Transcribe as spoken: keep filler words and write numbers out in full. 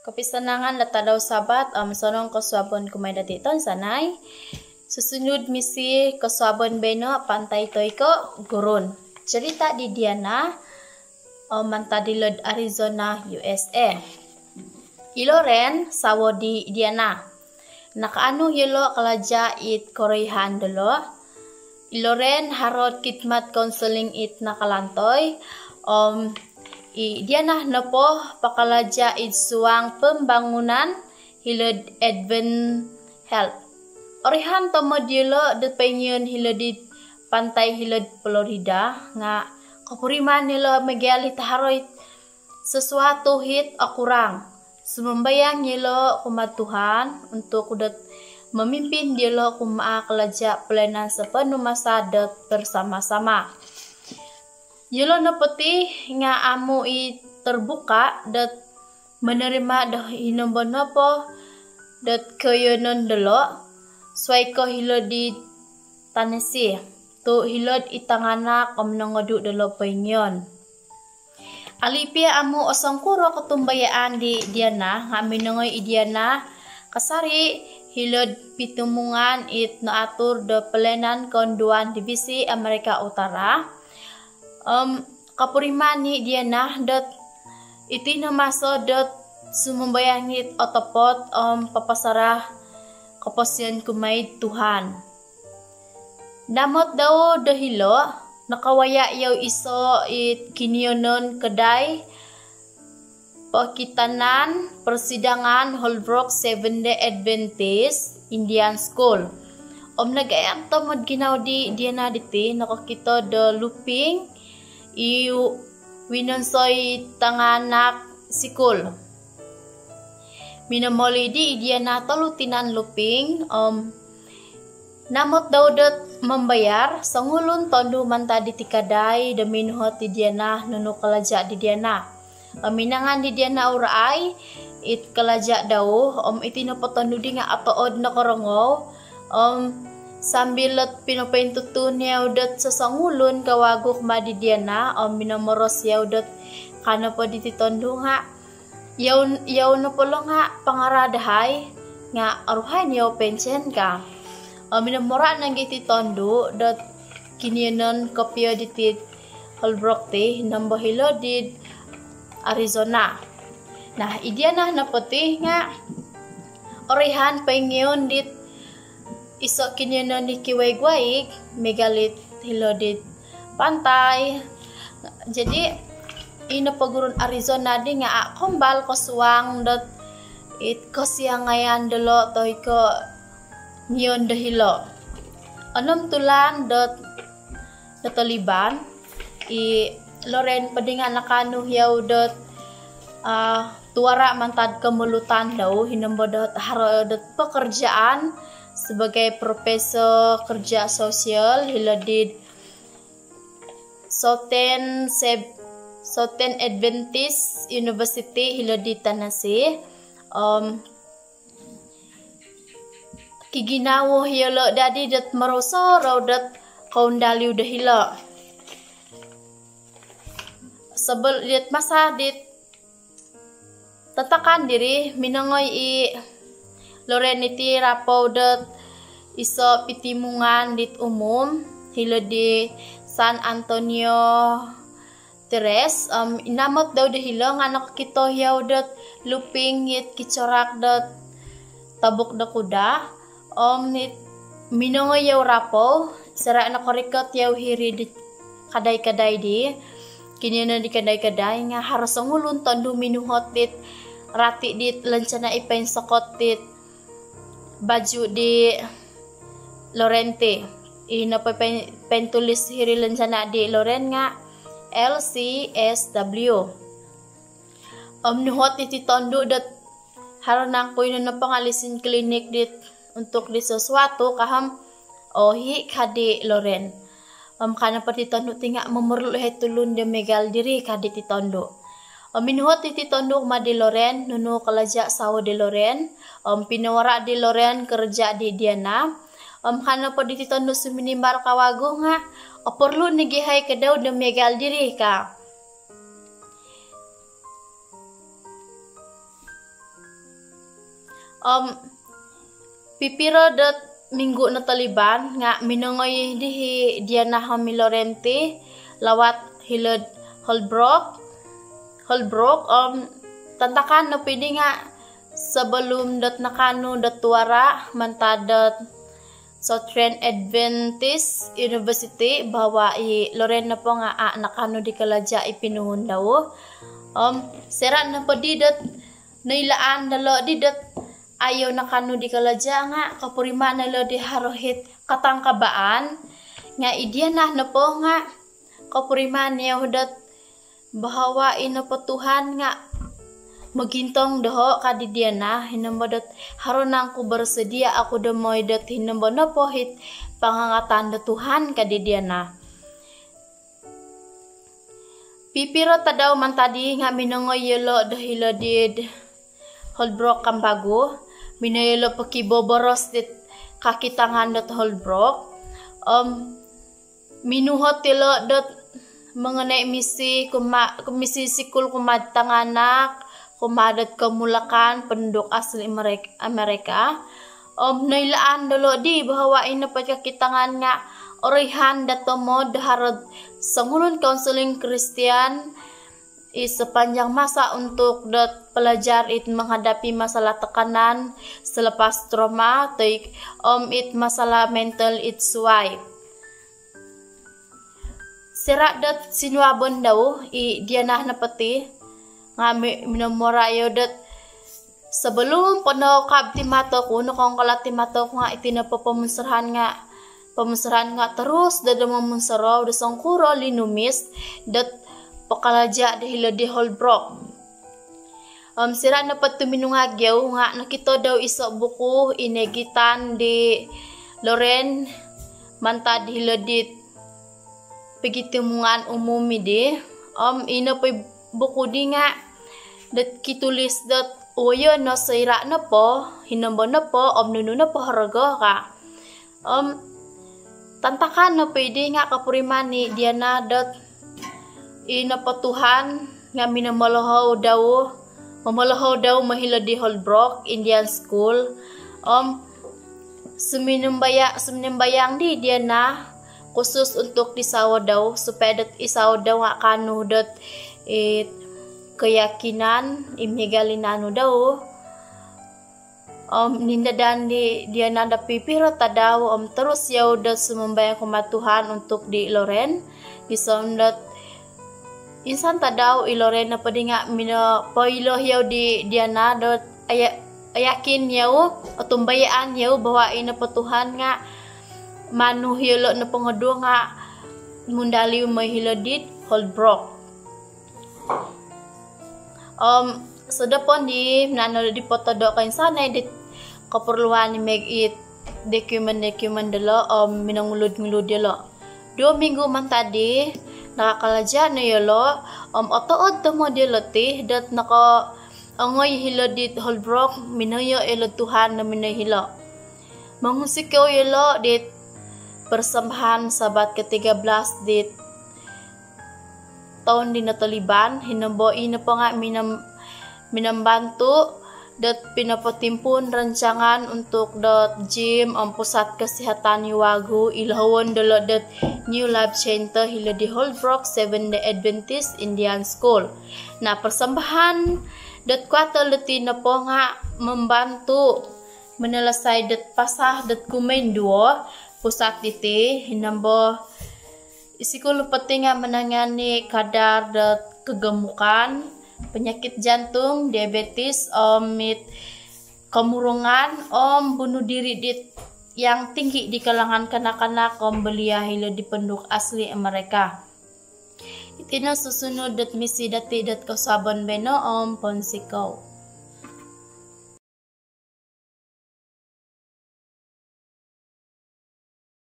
Kopisanangan do tadau Sabat om osonong kosuabon kumaa dati toinsanai. Susunud misi kosuabon baino, pantai toi ko gurun. Cerita di Diana om mantad hilo'd Arizona, U S A. I Loren, sawo di Diana, nakaanu yolo kalaja id korohian dolo. I Loren haro ot khidmat kaunseling id nakalantoi om i Diana nopo pakalaja id suang pembangunan hilo'd Advent Health. Orihan tomod yolo do poingion hilo'd id pantai hilo'd Florida nga kopuriman yolo miagal it haro it sesuatu it okurang. Sumambayang yolo kumaa Tuhan untuk dot memimpin yolo kumaa kalaja pelayanan sepenuh masa dot bersama-sama. Yolo nopo ti nga amu i terbuka dot menerima do hinombo nopo dot koiyonon dolo, suai ko hilo'd id Tennessee, tu hilo'd id tanganak om nongodu dolo poingion. Ali pia amu osongkuro kotumbayaan di Diana nga minongoi i Diana kasari hilo'd pitimungan it noatur do pelayanan koonduan Divisi Amerika Utara. Om kopuriman i Diana dot iti no maso dot sumambayang it otopot om papasarah koposion kumaa id Tuhan. Namot dau do hilo, nakawaya yau iso it kinoiyonon kadai pokitanan persidangan Holbrook Seventh Day Adventist Indian School. Om nagayat tomod ginawo di Diana diti nokokito do luping i winonsoi tanganak sikul. Minomoli di i Diana tolu tinan luping om namot dau dot mambayar songulun tondu mantad diti kadai do minuhot di Diana nunu kalaja di Diana. Om minangan di Diana uraai it kalaja dau om iti nopo tondu di nga otood nokorongou om sambil dot pinopointutun yau dot sosongulun kawagu kumaa di Diana om minomoros yau dot ka nopo diti tondu nga yau, yau nopo lo nga pangarah dahai nga oruhai no yau pencen ka. Om minomora nogi iti tondu dot kinoiyonon kopio diti Holbrook ti hinombo hilo'd id Arizona. Nah, i Diana nopo ti nga orihan poingion dit iso kinoiyonon di kiwaig-waig miagal it hilo'd id pantai. Jadi i nopo gurun Arizona di nga a kombal kosuang dot it kosiangayan dolo toi ko ngion do hilo. Onom tulan dot notoliban i Loren po di nga nakaanu yau dot, ah, tuara mantad komulutan dau hinombo dot haro dot pekerjaan sebagai profesor kerja sosial hilo'd id Southern Seb-, Southern Adventist University hilo'd id Tennessee. Om kiginawo yolo dadi dot moroso rau dot koundaliu do hilo. Sebel dit masa dit tatakan diri minongoi i Loren iti rapou dot iso pitimungan dit umum hilo'd id San Antonio Texas. Om inamot dau do hilo nga nokokito yau dot luping it kicorak dot tobuk do kuda. Om it minongoi yau rapou, sera nokorikot yau hiri di kadai-kadai di kinoiyonon di kadai-kadai nga haro songulun tondu minuhot dit rati dit lencana i poinsokot dit baju di Loren ti. I nopo poin-, pointulis hiri lencana di Loren nga L C S W. Om nuhot iti tondu dot haro nangku ino nopo nga lisin klinik dit untuk di sesuatu ka om ohi ka di Loren. Om ka nopo diti tondu ti nga memerlu hai tulun do miagal diri ka diti tondu. Om minuhot iti tondu kumaa di Loren nunu kalaja sawo di Loren. Om pinowara di Loren kerja di Diana. Om ka nopo diti tondu suminimbar kawagu nga oporlu nogi hai ka dau do miagal diri ka. Om pipiro dot minggu notoliban nga' minongoi di hi Diana om i Loren ti lawat hilo'd Holbrook, Holbrook, om tantakan nopo di nga' sebelum dot nakaanu dot tuara mantad dot Southern Adventist University bahawa i Loren nopo nga' a' nakaanu di kalaja' i pinuhun dau. Om soira' nopo di dot noilaan dolo' di dot a' yau nakaanu di kalaja' nga' kopuriman yolo' di haro hit katangkabaan. Nga' i Diana nopo nga' kopuriman yau dot bahawa i nopo Tuhan nga' mogintong doho', ka di Diana, hinombo dot haro nangku bersedia aku do mooi dot hinombo nopo hit pangangatan do Tuhan, ka di Diana. Pipiro tadau mantad di nga' minongoi yolo' do hilo did Holbrook kampagu, minongoi yolo' pokiboboros dit kakitangan dot Holbrook. Om minuhot yolo' dot mengenai misi kuma-, misi sikul kumaa'd tanganak, kumaa dot komulakan penduduk asli Amerik-, Amerika. Om noilaan dolo' di bahawa i nopo kakitangan nga' orohian do tomod do haro'd songulun kaunseling Kristian i sepanjang masa untuk dot pelajar it menghadapi masalah tekanan selepas trauma toi om it masalah mental it suai. Soira' dot sinuabon dau i Diana nopo ti nga' mi-, minomoros yau dot sebelum po noukab ti mato ku, nokongkolat ti mato ku nga' iti nopo pomusarahan nga', pomusarahan nga' terus do, do momusorou do songkuro linumis dot pakalaja' do hilo di Holbrook. Om soira' nopo tuminungag yau nga' nokito dau iso buku i noigitan di Loren mantad hilo dit pogitimungan umum i di. Om i nopo i buku di nga' dot kitulis dot woyo no soira' nopo, hinombo nopo, om nunu nopo horogo, ka. Om tantakan nopo i di nga' kopuriman i Diana dot i nopo Tuhan nga' minomolohou dau, momolohou dau mooi hilo di Holbrook Indian School. Om suminambaya-, suminambayang di Diana khusus untuk di sawo dau, supaya dot i sawo dau nga' kaanu dot it keyakinan i miagal i naanu dau. Om nindadaan di Diana do pipiro tadau om terus yau do sumambayang kumaa Tuhan untuk di Loren. Gisom dot insan tadau i Loren nopo di nga' minopoilo yau di Diana dot aya-, ayakin yau, otumbayaan yau bahawa i nopo Tuhan nga' manu yolo' nopongoduo nga' mundaliu mooi hilo dit Holbrook. Om sodopon di minaan dilo' di potodo' koinsanai dit keperluan i miagal it dokumen-dokumen dilo' om minongulud-ngulud yolo'. Duo minggu mantad di nakakalaja' no yolo' om otood tomod yolo' ti dot nokoongoi hilo dit Holbrook, minoyo' yolo' Tuhan do minongoi hilo'. Mongunsikou yolo' dit persembahan Sabat ketiga belas dit toun di notoliban, hinombo i nopo nga' minom-, minombantu dot pinopotimpuun rancangan untuk dot gym om pusat kesihatan i wagu i lohowon dilo' dot New Life Center hilo di Holbrook Seventh Day Adventist Indian School. Na, persembahan dot kuartal diti nopo nga' membantu menyelesai dot pasal dot kumoinduo pusat diti, hinombo i sikul nopo ti nga' menangani kadar dot kegemukan, penyakit jantung, diabetes, om it kemurungan, om bunuh diri dit yang tinggi di kalangan kanak-kanak om belia hilo di penduduk asli Amerika. Iti no susunud dot misi dati dot kosuabon baino om pounsikou.